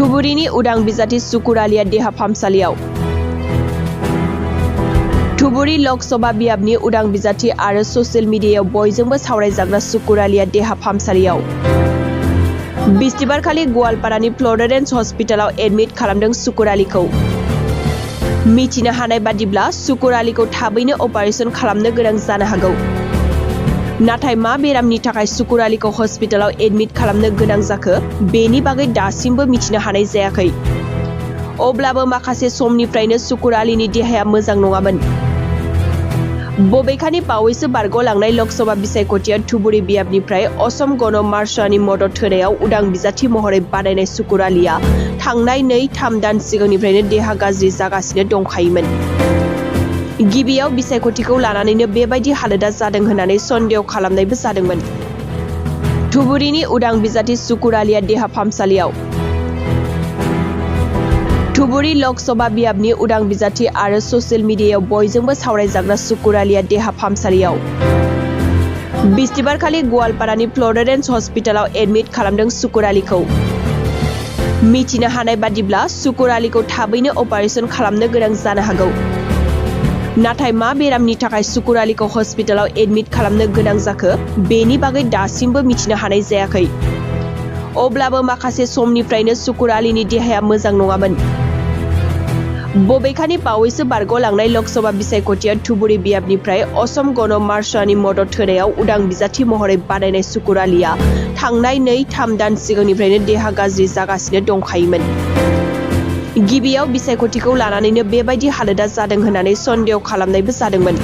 धुबुरीनि उदां बिजाथि सुकुर आलिया देहा फाहामसालियाव। धुबुरी लकसभा बियाबनि उदां बिजाथि आरो ससियेल मिडियायाव बयजोंबो सावरायजाग्रा सुकुर आलिया देहा फाहामसालियाव। बिस्तिबारखालि गवालपारानि फ्लरेन्स हस्पिटालाव एडमिट खालामदों सुकुर आलिखौ। मिथिनो हानाय बादिब्ला सुकुर आलिखौ थाबैनो अपारेशन खालामनो गोनां जानो हागौ। नाथाय मा बेरामनि थाखाय सुकुर आलिखौ हस्पिटालाव एडमिट खालामनो गोनां जाखो बेनि बागै दासिमबो मिथिनो हानाय जायाखै। अब्लाबो माखासे समनिफ्रायनो सुकुर आलिनि देहाया मोजां नङामोन। बबेखानि बावैसो बारग'लांनाय लकसभा बिसायख'थिया धुबुरी बियाबनिफ्राय असम गण मार्चनि मदद होनायाव उदां बिजाथि महरै बानायनाय सुकुर आलिया थांनाय 2-3 दान सिगांनिफ्रायनो देहा गाज्रि जागासिनो दंखायोमोन। गिबियाव बिसायख'थिखौ लानानैनो बेबायदि हालोदा जादों होननानै सन्देह खालामनायबो जादोंमोन। धुबुरीनि उदां बिजाथि सुकुर आलिया देहा फाहामसालियाव। धुबुरी लकसभा बियाबनि उदां बिजाथि आरो ससियेल मिडियायाव बयजोंबो सावरायजाग्रा सुकुर आलिया देहा फाहामसालियाव। बिस्तिबारखालि गवालपारानि फ्लरेन्स हस्पिटालाव एडमिट खालामदों सुकुर आलिखौ। मिथिनो हानाय बादिब्ला सुकुर आलिखौ थाबैनो अपारेशन खालामनो गोनां जानो हागौ। नाथाय मा बेरामनि थाखाय सुकुर आलिखौ हस्पिटालाव एडमिट खालामनो गोनां जाखो बेनि बागै दासिमबो मिथिनो हानाय जायाखै। अब्लाबो माखासे समनिफ्रायनो सुकुर आलिनि देहाया मोजां नङामोन। बबेखानि बावैसो बारग'लांनाय लकसभा बिसायख'थिया धुबुरी बियाबनिफ्राय असम गण मार्चनि मदद होनायाव उदां बिजाथि महरै बानायनाय सुकुर आलिया थांनाय 2-3 दान सिगांनिफ्रायनो देहा गाज्रि जागासिनो दंखायोमोन। गिबियाव बिसायख'थिखौ लानानैनो बेबायदि हालोदा जादों होननानै सन्देह खालामनायबो जादोंमोन।